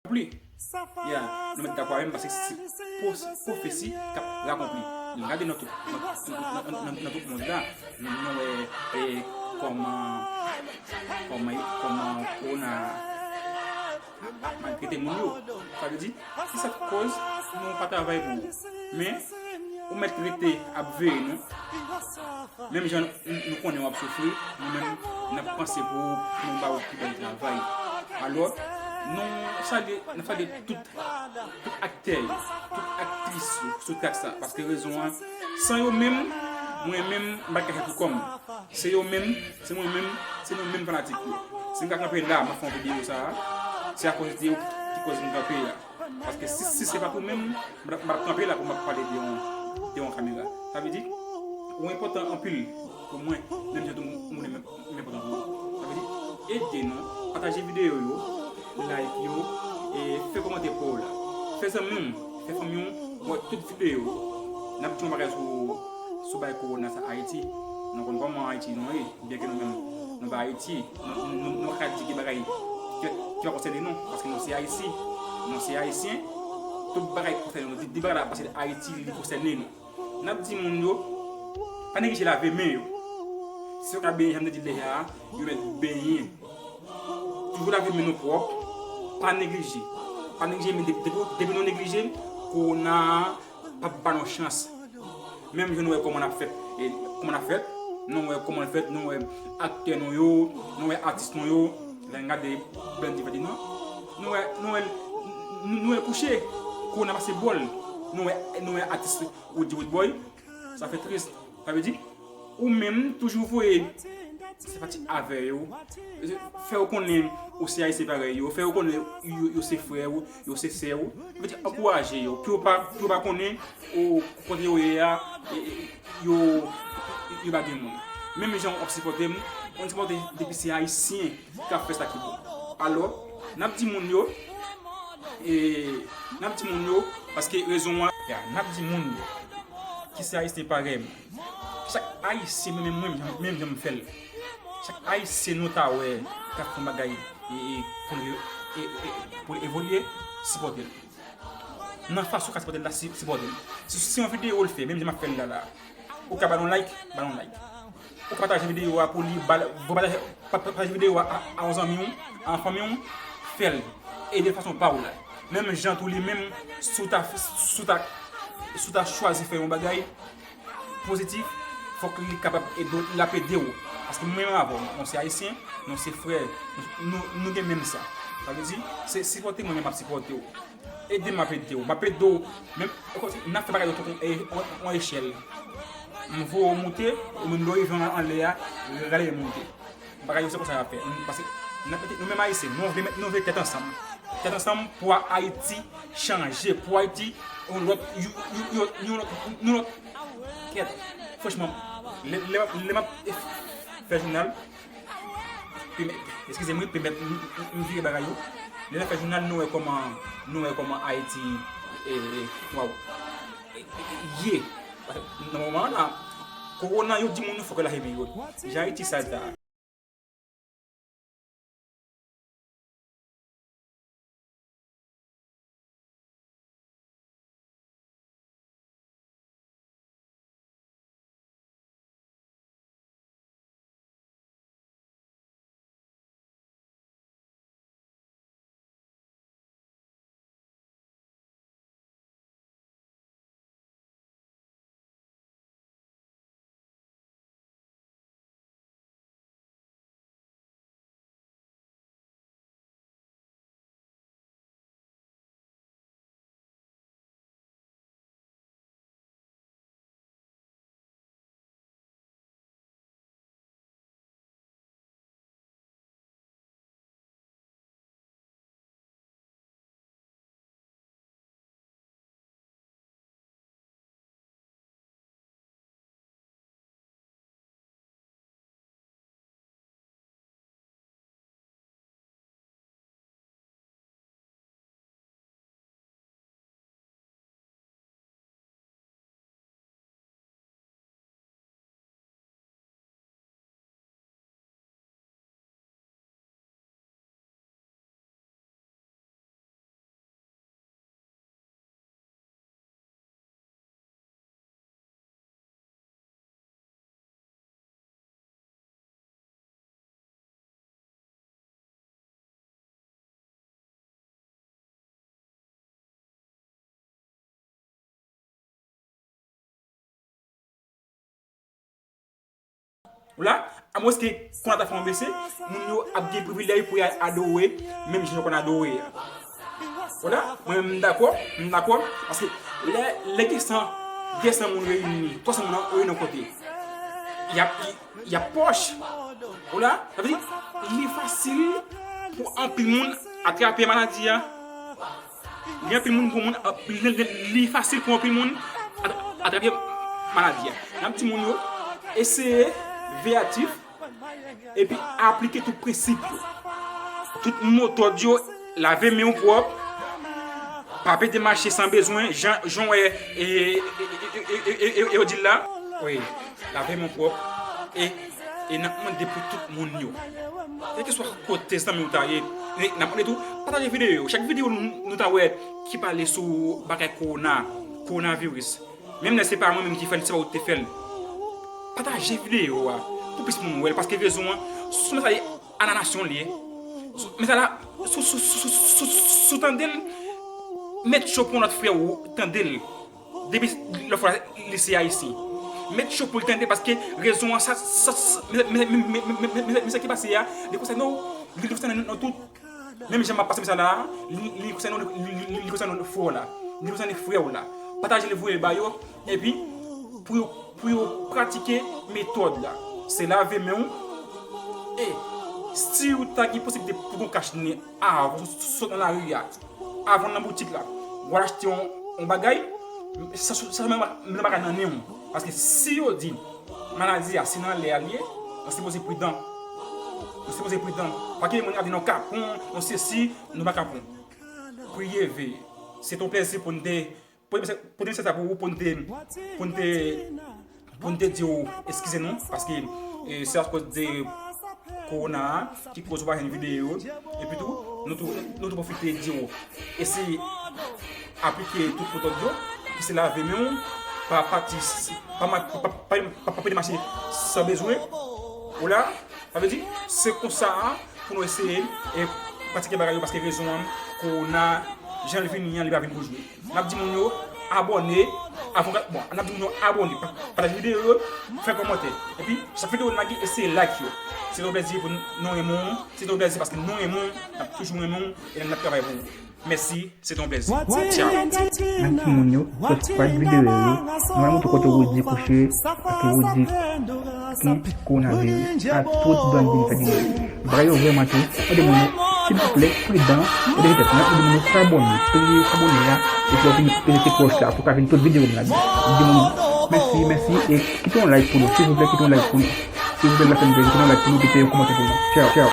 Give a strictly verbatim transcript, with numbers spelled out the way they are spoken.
akonpli. Ya, nou mèt dakò avè m paske se pwofesi k ap akonpli. N gade nan tout, nan, nan, nan, nan, nan tout mond la, nou wè, e, kòman, kòman, kòman kowona ap, ap maltrete moun yo. Sa vle di, se sa k koz nou pa travay pou ou. Men, ou mèt rete ap veye nou. Menm jan nou, nou konnen w ap soufri, nou menm, n ap panse pou ou, pou nou ba ou pi bèl travay. Alò, nou salye, n ap salye tout, tout aktè yo, tout aktris yo sou trak sa. Paske rezon an, san yo menm, mwen menm, m pa t ka fè pou kò m. Se yo menm, se mwen menm, se nou menm fanatik yo. Si m ka kanpe la, m ap fè yon videyo sa a, se akoz de yo ki koz m kanpe a. Paske si, si se pa t ou menm, m pa t ap kanpe la pou m ap pale de yon, de yon kamera. Sa vle di, ou enpòtan anpil pou mwen, menm jan tou moun, moun, moun enpòtan pou mwen. Sa vle di, ede nou, pataje videyo yo, like yo, e fè kòmantè pa w la. Fè zanmi w, fè fanmi w wè tout videyo yo. N ap di yon bagay sou, sou bagay kowona sa Ayiti. Nou konn kòman Ayiti nou ye, byenke nou menm, nou pa Ayiti, nou, nou, nou, nou ka di gen bagay ki, ki pa konsène nou, paske nou se Ayisyen. Nou se Ayisyen, tout bagay konsène nou. Di, di bagay la pase Ayiti, li konsène nou. N ap di moun yo, pa neglije lave men yo. Si yo ka benyen, jan m te di l deja a, yo mèt benyen. Toujou lave men nou pwòp, pa neglije. Pa neglije men depi, depi, depi nou neglije l, kowona a p ap ba nou chans. Menm jan nou wè kòman n ap fèt, e, kòman n ap fèt, nou wè kòman l fèt, nou wè aktè nou yo, nou wè atis nou yo, lè n gade Blandy Ferdinand, nou wè, nou wè, nou, nou wè l kouche, kowona pase bò l, nou wè, nou wè atis Roody Roodboy, sa fè tris. Sa vle di, ou menm toujou voye senpati avè yo, fè yo konnen ou se Ayisyen parèy yo, fè yo konnen yo, yo se frè w, yo se sè w. Vle di, ankouraje yo, pou yo pa, pou yo pa konnen ou kote yo ye a, e, e, yo, yo pa gen moun. Menm jan w ap sipòte m, ou sipòte depi se Ayisyen k ap fè sa ki bon. Alò, n ap di moun yo, e, n ap di moun yo, paske rezon an, ya, n ap di moun yo ki se Ayisyen parèy m. Chak Ayisyen, menm mwen, menm jan m fè l. Chak Ayisyen nou ta wè k ap fè yon bagay e, e, pou l, e, e, pou l evolye, sipòte l. Nan fason w ka sipòte l la, si, sipòte l. Si se yon videyo l fè, menm jan m ap fè l la la, ou ka ba l yon like, ba l yon like. Ou ka pataje videyo a pou li, ba l, pataje, pa, pa, pataje videyo a, a, a yon zanmi w, a yon fanmi w, fè l. Ede l fason pa w la. Menm jan tou li menm, si w ta, si w ta, si w ta chwazi fè yon bagay pozitif, fòk li kapab ede w, l ap ede w. Paske mwen menm avè w, nou se Ayisyen, nou se frè, nou, nou, nou gen menm san. Sa vle di, se sipòte mwen menm m ap sipòte w. Ede m ap ede w. M ap ede w. Menm, kòmsi, n ap fè bagay yo tou kon, e, on, on echèl. M voye w moute, ou menm lè w rive an, anlè a, rale moute. Bagay yo se konsa y ap fè. Paske n ap mete, nou menm Ayisyen, nou vle met, nou vle tèt ansanm. Tèt ansanm pou Ayiti chanje, pou Ayiti yon lòt, yon, yon, yon, yon lòt, yon lòt. Kèt, franchman, lè, lè, lè m ap fè jounal, Pèmèt, eskize m wi, pèmèt m, m, m vire bagay yo. Lè n ap fè jounal, nou wè kòman, nou wè kòman Ayiti, e, e, waw, e, e, e, ye. Nan moman an la, kowona yo di moun nou fòk yo lave men yo. Jan Ayiti sal sa. Ou la, amwens ke kòna ta fè yon bese, moun yo ap gen privilèj pou y al adore, menm jan yo konn adore a. Ou la, mwen menm m dakò, m dakò, paske lè, lè gen san, gen san moun reyini, twa san moun reyini yon kote, y ap, y, y ap pwòch. Ou la, sa vle di, li fasil pou anpil moun atrape maladi a. Gen anpil moun, pou moun, li, li, li fasil pou anpil moun at-, atrape maladi a. N ap di moun yo, eseye veyatif, epi aplike tout prensip yo. Tout mo tòd yo, lave men w pwòp, pa pete mache san bezwen, jan, jan w wè, e, e, e, yo di l la. Wi, lave men w pwòp, e, e n ap mande pou tout moun yo. Kèlkeswa kote zanmi w ta ye, e n ap mande tou, pataje videyo yo. Chak videyo nou, nou ta wè ki pale sou bagay kowona, kowonaviris. Menm lè se pa mwen menm ki fè l, se pa ou ki te fè l. Pataje videyo a pou plis moun wè l, paske rezon an, sou mesaj a nan nasyon li ye. Sou mesaj la, sou, sou, sou, sou, sou, sou tande l, met cho pou yon lòt frè ou tande l. Depi lòt fwa li se ayisyen. Met cho pou l tande, paske rezon an, sa, sa, sa, men, men, men sa ki pase a, li konsène w, li konsène nou tout. Menm jan m ap pase mesaj la a, li, li konsène w, li, li, li, li konsène frè w la. Li konsène frè w la. Pataje l, voye l ba yo, epi pou yo, pou yo pratike metòd la. Se lave men w. E si w ta gen posiblite pou gon kach nen avan w sot nan lari a, avan w nan boutik la, w al achte yon, yon bagay, sa, sa, sa menm, menm bagay nan nen w. Paske si yo di maladi a se nan lè a l ye, nou sipoze pridan. Nou sipoze pridan. Pa kite moun ap di nou kapon, nou sesi, nou pa kapon. Priye, veye. Se te yon plèzi pou n te, pou n te, pou n te mesaj sa pou ou, pou n te, pou n te, pou n te di w eskize nou, paske, e, se akoz de kowona a ki koz ou pa jwenn videyo yo. Epi tou, nou tou, nou tou pwofite di w, eseye aplike tout metòd yo, ki se lave men w, pa pati, pa, pa, pa, pa, pa, pa pete mache san bezwen. Ou la, sa vle di, se konsa a pou nou eseye e pratike bagay yo, paske rezon an, kowona, jan l vini an, li pa vin pou jwe. N ap di moun yo abòne, avan, bon, n ap di moun yo abòne, pa, pataje videyo yo, fè kòmantè. Epi, chak videyo n lage, eseye like yo. Se yon plèzi pou nou renmen w, se yon plèzi paske nou renmen w, n ap toujou renmen w, e n ap travay pou ou. Mèsi, se te yon plèzi. Tchao. Nan timoun yo, sòs pa videyo yo, nou al montre kote Roody kouche, paske Roody gen kowonaviris. A tout bandi sa gen. Bagay yo vrèman trist. Mande moun yo, silvouplè, pridan, pwoteje tèt nou. Mande moun yo, sabòne, peye sabòne a, epi w vini peze ti klòch la, pou ka jwenn tout videyo m lage. Mande moun yo, mèsi, mèsi, e kite yon like pou nou, silvouplè, kite yon like pou nou. Silvouplè, la fè m plezi, kite yon like pou nou, epi kite yon kòmantè pou nou. Tchao, tchao.